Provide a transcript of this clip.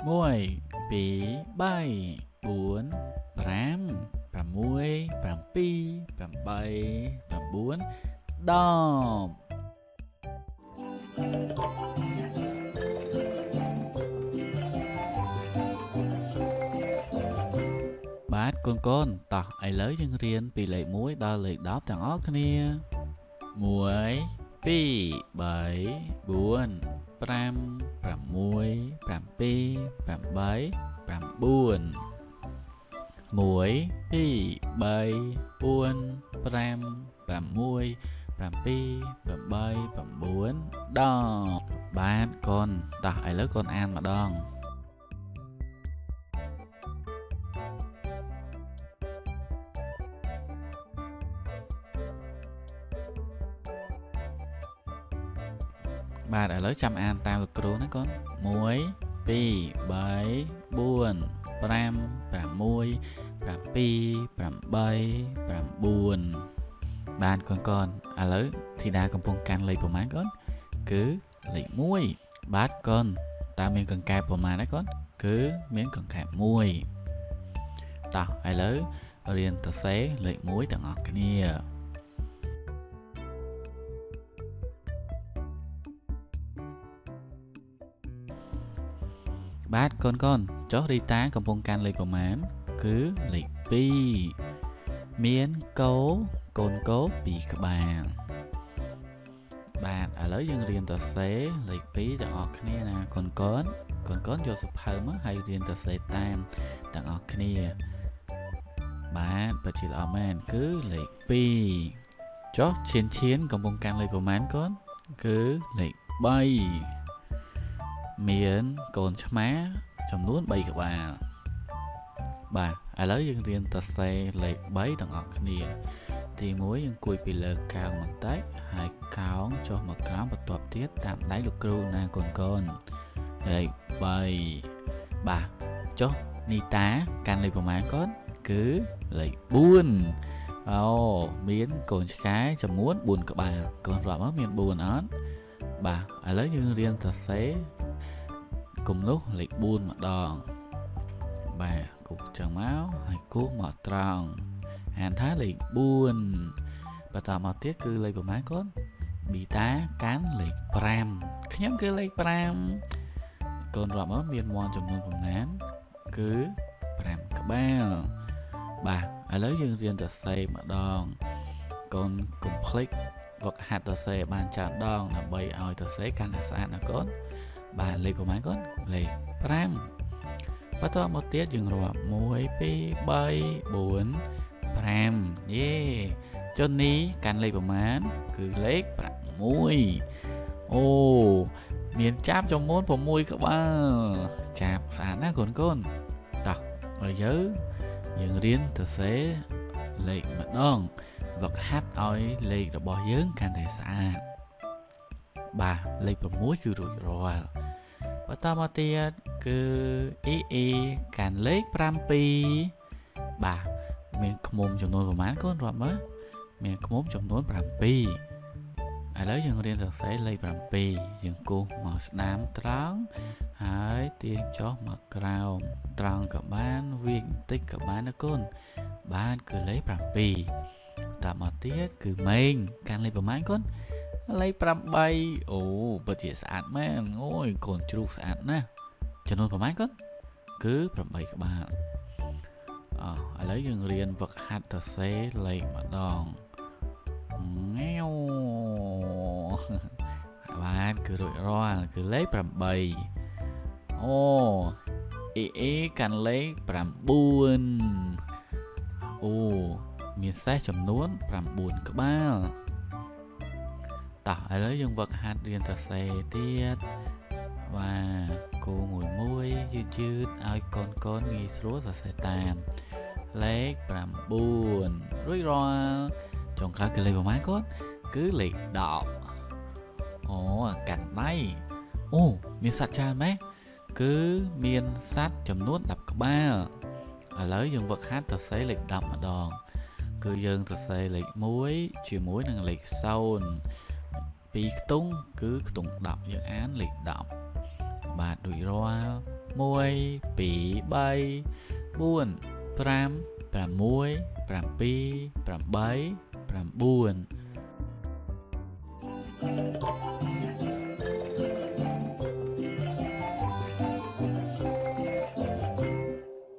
1 2 3 4 5 6 7 8 9 10បាទកូនកូនតោះឥឡូវយើងរៀនពីលេខ1ដល់លេខ10ទាំងអស់គ្នា1 2 3 4 5 6 7 8 9 1 2 3 4 5 6 7 8 9 10បាទកូនតោះឥឡូវកូនអានម្ដងបាទឥឡូវចាំអានតាមលោកគ្រូណាកូន1 2 3 4 5 6 7 8 9បាទកូនកូនឥឡូវធីតាកំពុងកាន់លេខប្រមាណកូនគឺលេខ1បាទកូនតើមានកង្កែបប្រមាណណាកូនគឺមានកង្កែប1តោះឥឡូវរៀនសរសេរលេខ1ទាំងអស់គ្នាបាទកូនកូនចុះរីតាកំពុងកាន់លេខប្រមាណគឺលេខ2មានកោកូនកោ2ក្បាលបាទឥឡូវយើងរៀនសរសេរលេខ2ទាំងអស់គ្នាណាកូនកូនកូនកូនយកសភៅមកហើយរៀនសរសេរតាមទាំងអស់គ្នាបាទពិតជាល្អមែនគឺលេខ2ចុះឈៀនឈៀនកំពុងកាន់លេខប្រមាណកូនគឺលេខ3មានកូនឆ្មាចំនួន3ក្បាលបាទឥឡូវយើងរៀនសរសេរលេខ3ទាំងអស់គ្នាទី1យើងគួយពីលើកោងបន្តិចហើយកោងចុះមកក្រោមបន្ទាប់ទៀតតាមដៃលោកគ្រូណាកូនកូនលេខ3បាទចុះនីតាកាន់លេខប្រមាណកូនគឺលេខ4អូមានកូនឆ្កែចំនួន4ក្បាលកូនរាប់មកមាន4អត់បាទឥឡូវយើងរៀនសរសេរគំនុះលេខ4ម្ដងបាទគូសចឹងមកហើយគូសមកត្រង់អានថាលេខ4បន្តមកទៀតគឺលេខប្រមាណកូនប៊ីតាកាន់លេខ5ខ្ញុំគឺលេខ5កូនរាប់មកមានមាន់ចំនួនប្រមាណគឺ5ក្បាលបាទឥឡូវយើងរៀនសរសេរម្ដងកូនកុំភ្លេចវឹកហាត់សរសេរបានច្រើនដងដើម្បីឲ្យសរសេរកាន់តែស្អាតណាកូនបាទលេខប្រមាណកូនលេខ5បន្តមកទៀតយើងរាប់1 2 3 4 5យេចុះនេះកាន់លេខប្រមាណគឺលេខ6អូមានចាប់ចំនួន6ក្បាលចាប់ស្អាតណាស់កូនកូនតោះឲ្យយើងរៀនសរសេរលេខម្ដងវឹកហាត់ឲ្យលេខរបស់យើងកាន់តែស្អាតបាទលេខ6គឺរួចរាល់បន្តមកទៀតគឺអ៊ីអ៊ីកាន់លេខ7បាទមានខ្មុំចំនួនប្រមាណកូនរាប់មើលមានខ្មុំចំនួន7ឥឡូវយើងរៀនសរសេរលេខ7យើងគូសមកស្ដាមត្រង់ហើយទាញចុះមកក្រោមត្រង់ក៏បានវាចបន្តិចក៏បានណាកូនបាទគឺលេខ7តាមមកទៀតគឺម៉េងកាន់លេខប្រមាណកូនលេខ8អូពិតជាស្អាតមែនអូយកូនជ្រូកស្អាតណាស់ចំនួនប្រមាណកូនគឺ8ក្បាលអឥឡូវយើងរៀនវឹកហាត់សរសេរលេខម្ដងងាវបាទគឺរួចរាល់គឺលេខ8អូអ៊ីអ៊ីកាន់លេខ9អូមានសេះចំនួន9ក្បាលតោះឥឡូវយើងវឹកហាត់រៀនសរសេរទៀតបាទគូមួយមួយយឺតយឺតឲ្យកូនកូនងាយស្រួលសរសេរតាមលេខ9រួចរាល់ចុងក្រោយគឺលេខប្រមាណកូនគឺលេខ10អូកាន់ដៃអូមានសត្វច្រើនម៉េះគឺមានសត្វចំនួន10ក្បាលឥឡូវយើងវឹកហាត់សរសេរលេខ10ម្ដងគឺយើងសរសេរលេខ1ជាមួយនឹងលេខ0ពីរខ្ទង់គឺខ្ទង់10យើងអានលេខ10បាទរួចរាល់ 1 2 3 4 5 6 7 8 9